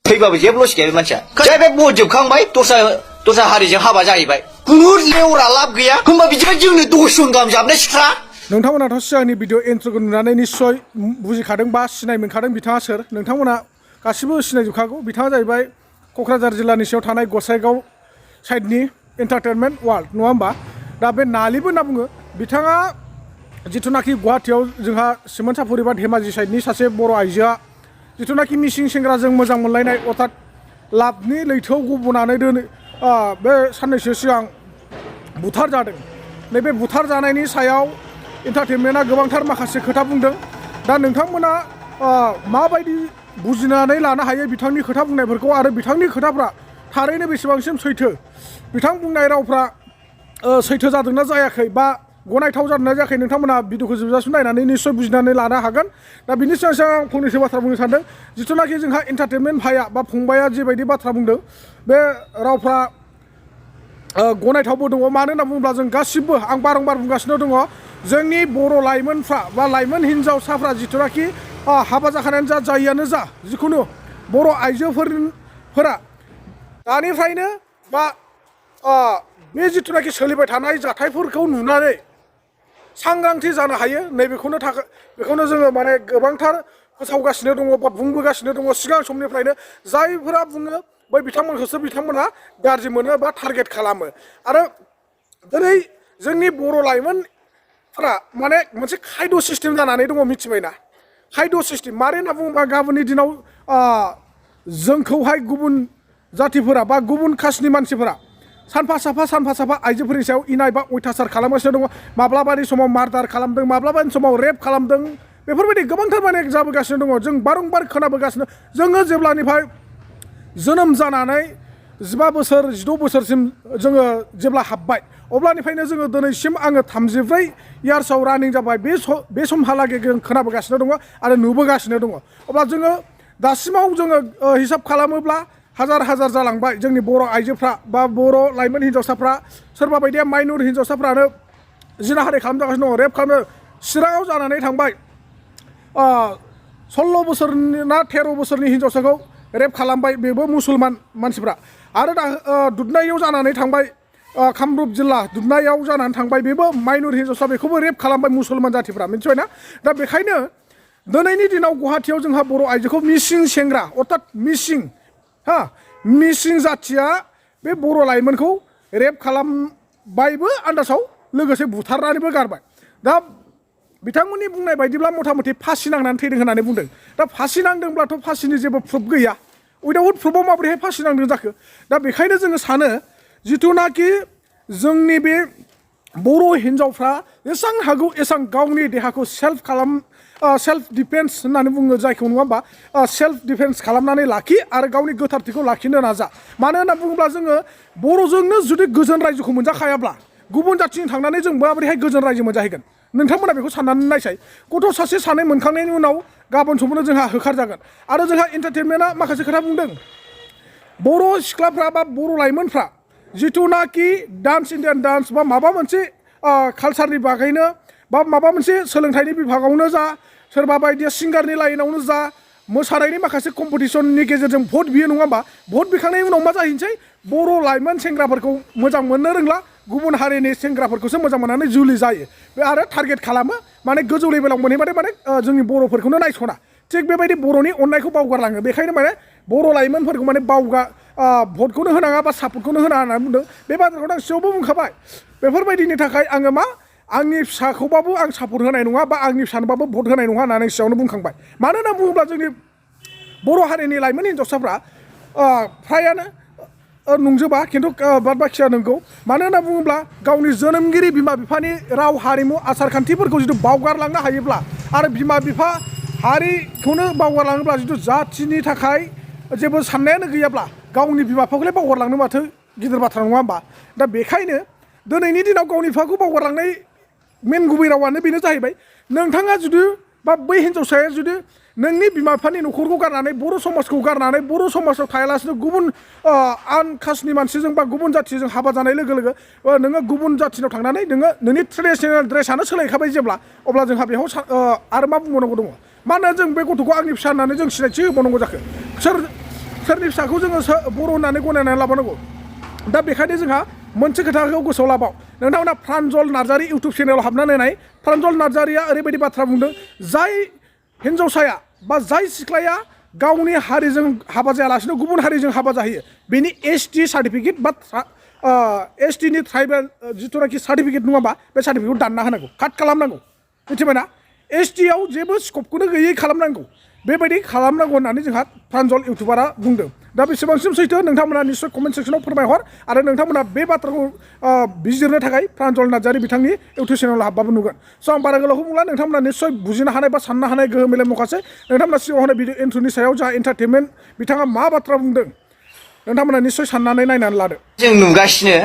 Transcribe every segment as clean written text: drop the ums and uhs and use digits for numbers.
थैबाबो जेबो लस गैया बे मानसिया जाय बे बहुत जोबखांबाय दस्रा हारिजों हाबा जाहैबाय खुनु लेवरा लाब गैया होमबा बिदिबा जोंनो 10 जन गाहाम जाबनाय सिख्ला नोंथांमोनाथ' सिगांनि भिडिअ इन्ट्र'खौ नुनानै निस्सय बुजिखादों बा सिनाय मोनखादों बिथाङा सोर नोंथांमोना गासिबो सिनायजोबखागौ बिथाङा जाहैबाय क'क्राझार जिल्लानि सिङाव थानाय गसाइगाव साइडनि एन्टारटेनमेन्ट वार्ल्ड नङा होमबा दा बे नालिबो होनना बुङो बिथाङा जिथुनाखि गुवाहाटीयाव जोंहा सिमोनसापुरि बा धेमाजि साइडनि सासे बर' आइजोआ जिथुनाखि मिसिं सेंग्राजों मोजां मोनलायनाय अर्थात लाभनि लैथोआव गब'नानै बे साननैसो सिगां बुथार जादों नैबे बुथार जानायनि सायाव एन्टारटेनमेन्टआ गोबांथार माखासे खोथा बुंदों दा नोंथांमोना माबायदि बुजिनानै लानो हायो बिथांनि खोथा बुंनायफोरखौ आरो बिथांनि खोथाफ्रा थारैनो बेसेबांसिम सैथो बिथां बुंनाय रावफ्रा सैथो जादोंना जायाखै बा गनायथाव जादोंना जायाखै नोंथांमोना भिडिअखौ जोबजासिम नायनानै निस्सय बुजिनानै लानो हागोन दा बिनि सिगां आं फंनैसो बाथ्रा बुंनो सानदों जिथुनाखि जोंहा एन्टारटेनमेन्ट भाइया बा फंबाया जेबायदि बाथ्रा बुंदों बे रावफ्रा गनायथावबो दङ मानो होनना बुङोब्ला जों गासिबो आं बारंबार बुंगासिनो दङ जोंनि बर' लाइमोनफ्रा बा लाइमोन हिनजावसाफ्रा जिथुनाखि हाबा जाखानायानो जा जायियानो जा जिखुनु बर' आइजोफोरा दानिफ्रायनो बा बे जिथुनाखि सोलिबाय थानाय जाथायफोरखौ नुनानै सांग्रांथि जानो हायो बेखौनो जोङो माने गोबांथार फोसावगासिनो दङ बा बुंबोगासिनो दङ सिगां समनिफ्रायनो जायफोरा बुङो बै बिथांमोनखौसो बिथांमोना गाज्रि मोनो बा टारगेट खालामो आरो दिनै जोंनि बर' लाइमोनफ्रा माने मोनसे खायद' सिस्टेम जानानै दङ मिथिबायना खायद' सिस्टेम मारै होनना बुङोबा गाबोननि दिनाव जोंखौहाय गुबुन जातिफोरा बा गुबुन कास्टनि मानसिफोरा सानफा साफा आइजोफोरनि सायाव इनाय बा अयथासार खालामगासिनो दङ माब्लाबानि समाव मार्डार खालामदों माब्लाबानि समाव रेप खालामदों बेफोरबायदि गोबांथार माने जाबोगासिनो दङ जों बारंबार खोनाबोगासिनो जोङो जेब्लानिफ्राय जोनोम जानानै 15 बोसोर 16 बोसोरसिम जोङो जेब्ला हाबबाय अब्लानिफ्रायनो जोङो दिनैसिम आङो 34 इयार्सआव रानिं जाबाय बे समहालागै जों खोनाबोगासिनो दङ आरो नुबोगासिनो दङ अब्ला जोङो दासिमाव जोङो हिसाब खालामोब्ला हाजार जालांबाय जोंनि बर' आइजोफ्रा बा बर' लाइमोन हिनजावसाफ्रा सोरबा बायदिया माइनर हिनजावसाफ्रानो जिनाहारि खालामजागासिनो दङ रेप खालामनो चिराङाव जानानै थांबाय 16 बोसोरनि ना 13 बोसोरनि हिनजावसाखौ रेप खालामबाय बेबो मुसलमान मानसिफ्रा आरो दा दुधनायाव जानानै थांबाय कामरुप जिल्ला दुधनायाव जानानै थांबाय बेबो माइनर हिनजावसा बेखौबो रेप खालामबाय मुसलमान जातिफ्रा मिथिबायना दा बेखायनो दिनैनि दिनाव गुवाहाटीयाव जोंहा बर' आइजोखौ मिसिं सेंग्रा अर्थात मिसिं जाथिया बे बर' लाइमोनखौ रेप खालामबायबो आन्दासाव लोगोसे बुथारनानैबो गारबाय दा बिथांमोननि बुंनाय बायदिब्ला मथा मथि फासि नांनानै थैदों होननानै बुंदों दा फासि नांदोंब्लाथ' फासिनि जेबो प्रुफ गैया उइदाउट प्रुफआव माबोरैहाय फासि नांदों जाखो दा बेखायनो जोङो सानो जिथुनाखि जोंनि बे बर' हिनजावफ्रा जेसां हागौ एसां गावनि देहाखौ सेल्फ डिफेन्स होननानै बुङो जायखौ नङा होमबा सेल्फ डिफेन्स खालामनानै लाखि आरो गावनि गोथारथिखौ लाखिनो नाजा मानो होनना बुङोब्ला जोङो बर'जोंनो जुदि गोजोन रायजोखौ मोनजाखायाब्ला गुबुन जाथिजों थांनानै जों माबोरैहाय गोजोन रायजो मोनजाहैगोन नोंथांमोना बेखौ साननानै नायसाय गथ' सासे सानै मोनखांनायनि उनाव गाबोन समफोरनो जोंहा होखारजागोन आरो जोंहा एन्टारटेनमेन्टआ माखासे खोथा बुंदों बर' सिख्लाफ्रा बा बर' लाइमोनफ्रा जिथुनाखि डान्स इन्डियान डान्स बा माबा मोनसे कालसारनि बागैनो बा माबा मोनसे सोलोंथाइनि बिभागावनो जा सोरबा बायदिया सिंगारनि लाइनावनो जा मोसानायनि माखासे कम्पिटिसननि गेजेरजों भट बियो नङा होमबा भट बिखांनायनि उनाव मा जाहैनोसै बर' लाइमोन सेंग्राफोरखौ मोजां मोननो रोंला गुबुन हारिनि सेंग्राफोरखौसो मोजां मोननानै जुलि जायो बे आरो टारगेट खालामो माने गोजौ लेभेलाव मोनहैबाथाय माने जोंनि बर'फोरखौनो नायस'ना थिग बेबायदि बर'नि अननायखौ बावगारलाङो बेखायनो माने बर' लाइमोनफोरखौ माने भटखौनो होनाङा बा सापर्टखौनो होनाङा होननानै बुंदों बे बाथ्राखौ आं सिगाङावबो बुंखाबाय बेफोरबायदिनि थाखाय आङो आंनि फिसाखौबाबो आं सापर्ट होनाय नङा बा आंनि फिसानोबाबो भट होनाय नङा होननानै सिगाङावनो बुंखांबाय मानो होनना बुङोब्ला जोंनि बर' हारिनि लाइमोन हिनजावसाफ्रा फ्रायानो नंजोबा खिन्थु बाद बाखिया नंगौ मानो होनना बुङोब्ला गावनि जोनोमगिरि बिमा बिफानि राव हारिमु आसार खान्थिफोरखौ जुदि बावगारलांनो हायोब्ला आरो बिमा बिफा हारिखौनो बावगारलाङोब्ला जिथु जाथिनि थाखाय जेबो साननायानो गैयाब्ला गावनि बिमा बिफाखौलाय बावगारलांनो माथो गिदिर बाथ्रा नङा होमबा दा बेखायनो दिनैनि दिनाव गावनि बिफाखौ बावगारलांनाय मेन गुबै रावानो बेनो जाहैबाय नोंथाङा जुदि बा बै हिनजावसाया जुदि नोंनि बिमा बिफानि न'खरखौ गारनानै बर' समाजखौ गारनानै बर' समाजाव थायालासिनो गुबुन आन कास्टनि मानसिजों बा गुबुन जाथिजों हाबा जानाय लोगो लोगो नोङो गुबुन जाथिनाव थांनानै नोङो नोंनि ट्रेडिशनेल ड्रेसआनो सोलायखाबाय जेब्ला अब्ला जोंहा बेयाव आरो मा बुंबावनांगौ दङ मानो जों बे गथ'खौ आंनि फिसा होननानै जों सिनायथि होबावनांगौ जाखो सोरनि फिसाखौ जोङो बर' होननानै गनायनानै लाबानांगौ दा बेखायनो जोंहा मोनसे खोथाखौ गोसोआव लाबाव नोंथांमोना प्रान्जल नार्जारि इउटुब चेनेलाव हाबनानै नाय प्रान्जल नार्जारिया ओरैबायदि बाथ्रा बुंदों जाय हिन्जावसाया बा जाय सिख्लाया गावनि हारिजों हाबा जायालासिनो गुबुन हारिजों हाबा जाहैयो बेनि एसटि सार्टिफिकेट बा एसटिनि ट्राइबेल जिथुनाखि सार्टिफिकेट नङाबा बे सार्टिफिकेटखौ दानना होनांगौ काट खालामनांगौ मिथिबायना एसटिआव जेबो स्कपखौनो गैयै खालामनांगौ बेबायदि खालामनांगौ होननानै जोंहा प्रान्जल इउटुबारा बुंदों दा बेसेबांसिम सैथो नोंथांमोना निस्सय कमेन्ट सेक्सनाव फोरमायहर आरो नोंथांमोना बे बाथ्राखौ बिजिरनो थाखाय प्रान्जल नार्जारि बिथांनि इउटुब चेनेलाव हाबबाबो नुगोन स' आं बारा गोलावखौ बुंला नोंथांमोना निस्सय बुजिनो हानाय बा साननो हानाय गोहो मेलेम माखासे नोंथांमोना सिगाङाव होनाय भिडिअ इन्ट्र'नि सायाव जा एन्टारटेनमेन्ट बिथाङा मा बाथ्रा बुंदों नोंथांमोना निस्सय साननानै नायनानै लादो जों नुगासिनो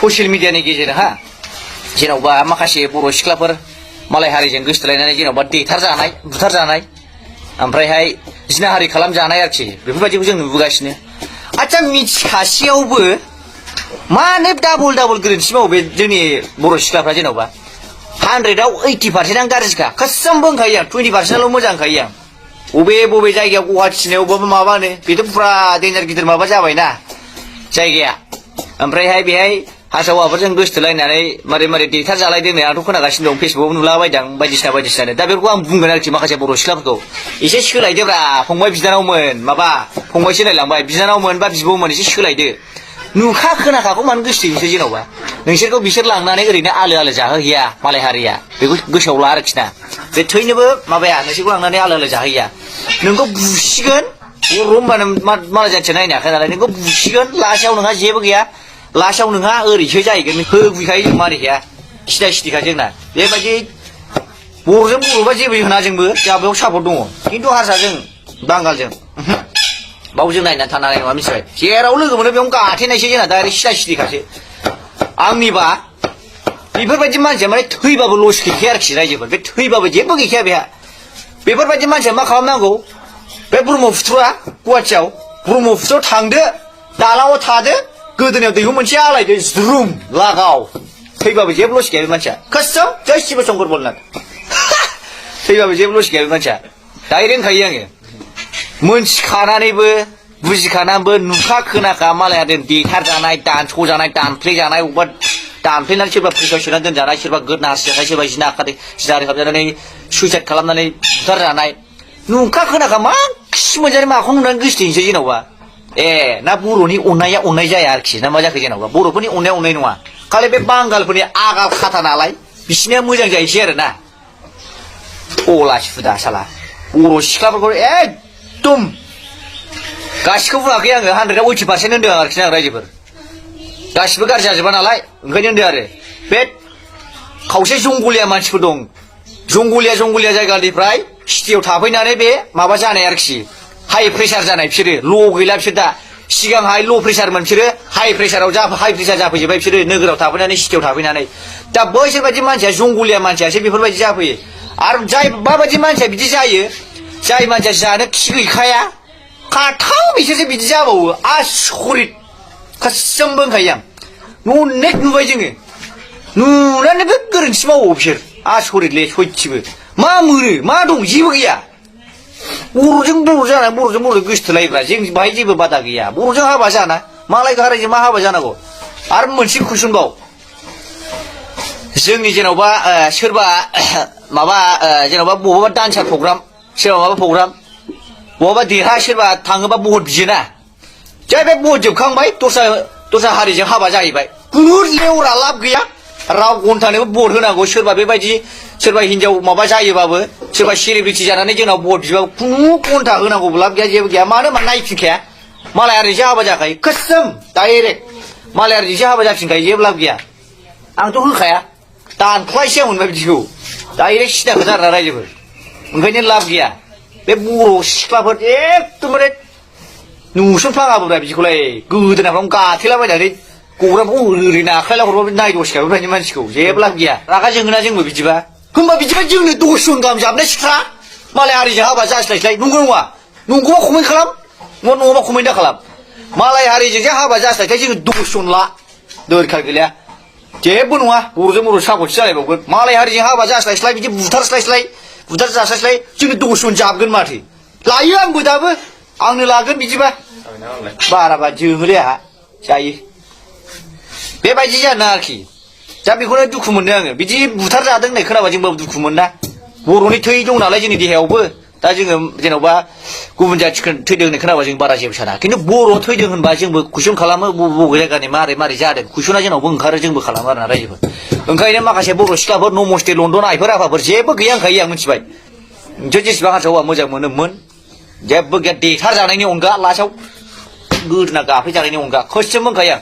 ससियेल मिडियानि गेजेरजों हा जेन'बा माखासे बर' सिख्लाफोर मालाय हारिजों गोसोथोलायनानै जेन'बा देथारजानाय बुथारजानाय ओमफ्रायहाय जिनाहारि खालामजानाय आरोखि बेफोरबायदिखौ जों नुबोगासिनो आच्छा मिथिखासेयावबो मानो डाबल गोरोन्थि मावो बे जोंनि बर' सिख्लाफ्रा जेन'बा 100आव 80%आनो गाज्रिखा खोस्सामबो होनखायो आं 20%ल' मोजां होनखायो आं बबे जायगायाव गुवाहाटिनो अबेबा माबानो बेथ' फुरा डेन्जार गिदिर माबा जाबायना जायगाया ओमफ्रायहाय बेहाय हारसा हौवाफोरजों गोसोथोलायनानै मारै देथार जालायदों आंथ' खोनागासिनो दं फेसबुकाव नुलाबायदों बायदिसिना दा बेफोरखौ आं बुंगोन आरोखि माखासे बर' सिख्लाफोरखौ एसे सोलायदोब्रा फंबाय बिनानावमोन माबा फंबाय सोलायलांबाय बिनानावमोन बा बिब'मोन एसे सोलायदो नुखा खोनाखाखौ मानो गोसोथोयोसो जेन'बा नोंसोरखौ बिसोर लांनानै ओरैनो आलो जाहोहैया मालाय हारिया बेखौ गोसोआव ला आरोखि ना बे थैनोबो माबाया नोंसोरखौ लांनानै आलो जाहोहैया नोंखौ बुसिगोन बर' होनबानो मालाय जाथिया नायनो हाखाया नालाय नोंखौ बुसिगोन लासाव नोंहा जेबो गैया लासाव नोंहा ओरैसो जाहैगोन होफैखायो जों मारिखाया सिदा जोंना बेबायदि बर'जों बर'बा जेबो होना जोंबो जोंहा बेयाव सापर्ट दङ खिन्थु हारसाजों बांगालजों बाव जों नायनानै थानो हानाय नङा मिथिबाय जेराव लोगो मोनो बेयावनो गाथेनायसो जोंना डाइरेक्ट सिदाखासो आंनिबा बेफोरबायदि मानसिया माने थैबाबो लस गैखाया आरोखि रायजोफोर बे थैबाबो जेबो गैखाया बेहा बेफोरबायदि मानसिया मा खालामनांगौ बे ब्रह्मपुत्रआ गुवाहाटियाव ब्रह्मपुत्रआव थांदो दालाङाव थादो गोदोनायाव दैहु मोनसे आलायदो ज्रुम लागाव थैबाबो जेबो लस गैया बे मानसिया खोस्सोम जै शिब शंकर बलनाथ थैबाबो जेबो लस गैया बे मानसिया डाइरेक्ट होनखायो आङो मोनथिखानानैबो बुजिखानानैबो नुखा खोनाखा मालाया देथार जानाय दानस'जानाय दानफ्लेजानाय अबेबा दानफ्लेनानै सोरबा फैसायाव सोनानै दोनजानाय सोरबा नारसिजानाय सोरबा जिनाहारि खालामजानानै सुइसाइड खालामनानै बुथारजानाय नुखा खोनाखा मा खि मोनजानाय माखौ नुनानै गोसोथोनोसै जेन'बा ना बर'नि अननाय जाया आरोखि ना मा जाखो जेन'बा बर'फोरनि अननाय नङा खालि बे बांगालफोरनि आगा खाथा नालाय बिसिनिया मोजां जाहैसै आरो ना थलासि फुदा साला बर' सिख्लाफोरखौ एकदम गासिखौबो बुङाखै आङो 100आव 80% होनदों आरोखि ना रायजोफोर गासिबो गाज्रि जाजोबा नालाय ओंखायनो होनदों आरो बे खावसे जंगलिया मानसिफोर दं जंगलिया जायगानिफ्राय सिटियाव थाफैनानै बे माबा जानाय आरोखि हाइ प्रेसार जानाय बिसोरो ल' गैला बिसोर दा सिगांहाय ल' प्रेसारमोन बिसोरो हाइ प्रेसार जाफैजोबबाय बिसोरो नोगोराव थाफैनानै सिटियाव थाफैनानै दा बैसोरबायदि मानसिया जंगलिया मानसियासो बेफोरबायदि जाफैयो आरो जाय माबायदि मानसिया बिदि जायो जाय मानसिया जानो खि गैखाया खाथां बिसोरसो बिदि जाबावो आसरित खोस्सोमबो होनखायो आं अनेक नुबाय जोङो नुनानैबो गोरोन्थि मावो बिसोर आसरितलै सयथिबो मा मोनो मा दं जेबो गैया बर'जों बर' जानानै बर'जों बर' गोसोथोलायोब्रा जों बाहाय जेबो बादा गैया बर'जों हाबा जाना मालाय हारिजों मा हाबा जानांगौ आरो मोनसे कुइसनबाव जोंनि जेन'बा सोरबा माबा जेन'बा बहाबा डान्सार प्रग्राम सोरबा माबा प्रग्राम बहाबा देरहा सोरबा थाङोबा भट बियोना जाय बे भट जोबखांबाय दस्रा हारिजों हाबा जाहैबाय खुनु लेवरा लाब गैया राव घन्टानोबो भट होनांगौ सोरबा हिनजाव माबा जायोबाबो सोरबा सेलिब्रिटि जानानै जोंनाव भट बिबाबो खुनु घन्टा होनांगौबो लाब गैया जेबो गैया मानो होनबा नायफिनखाया मालाय हारिजों हाबा जाखायो खोस्सोम डाइरेक्ट मालाय हारिजोंसो हाबा जाफिनखायो जेबो लाब गैया आंथ' होखाया दानख्लायसै आं मोनबाय बिदिखौ डाइरेक्ट सिदा खोथा आरोना रायजोफोर ओंखायनो लाब गैया बे बर' सिख्लाफोर एकदमबारे नुसनफ्लाङाबोब्रा बिदिखौलाय गोदोनाफ्रावनो गाथेलाबायनानै गग्राखौ ओरै नाख्लायला हरबाबो नायदसिखाबो बेबायदि मानसिखौ जेबो लाब गैया रागा जोङोना जोंबो बिदिबा होमबा जोंनो 10 जन गाहाम जाबनाय सिख्ला मालाय हारिजों हाबा जास्लायस्लाय नंगौ नङा नंगौबा कमेन्ट खालाम नङाबा कमेन्ट दा खालाम मालाय हारिजोंसो हाबा जास्लायस्लाय जोङो 10 जन ला दोरखार गैला जेबो नङा बर'जों बर' सापर्टसो जालायबावगोन मालाय हारिजों हाबा जास्लायस्लाय बिदि बुथार जास्लायस्लाय जोङो 10 जन जाबगोन माथो लायो आंबो दाबो आंनो लागोन बिदिबा बाराबा जोङोलै आहा जायो बेबायदि जानो आरोखि दा बेखौनो दुखु मोनदों आङो बिदि बुथार जादों होननाय खोनाबा जोंबो दुखु मोना बर'नि थै दं नालाय जोंनि देहायावबो दा जोङो जेन'बा गुबुन जाथि थैदों होननाय खोनाबा जों बारा जेबो साना खिन्थु बर' थैदों होनबा जोंबो कुइसन खालामो बबे जायगानि मारै मारै जादों कुइसना जोंनावबो ओंखारो जोंबो खालामो आरोना रायजोफोर ओंखायनो माखासे बर' सिख्लाफोर नमस्ते लण्डन आइफोर आफाफोर जेबो गैया होनखायो आं मिथिबाय नोंसोर जेसेबां हारसा हौवा मोजां मोनोमोन जेबो गैया देथार जानायनि अनगा लास्टआव गोदोना गाफै जानायनि अनगा खनसेबो होनखायो आं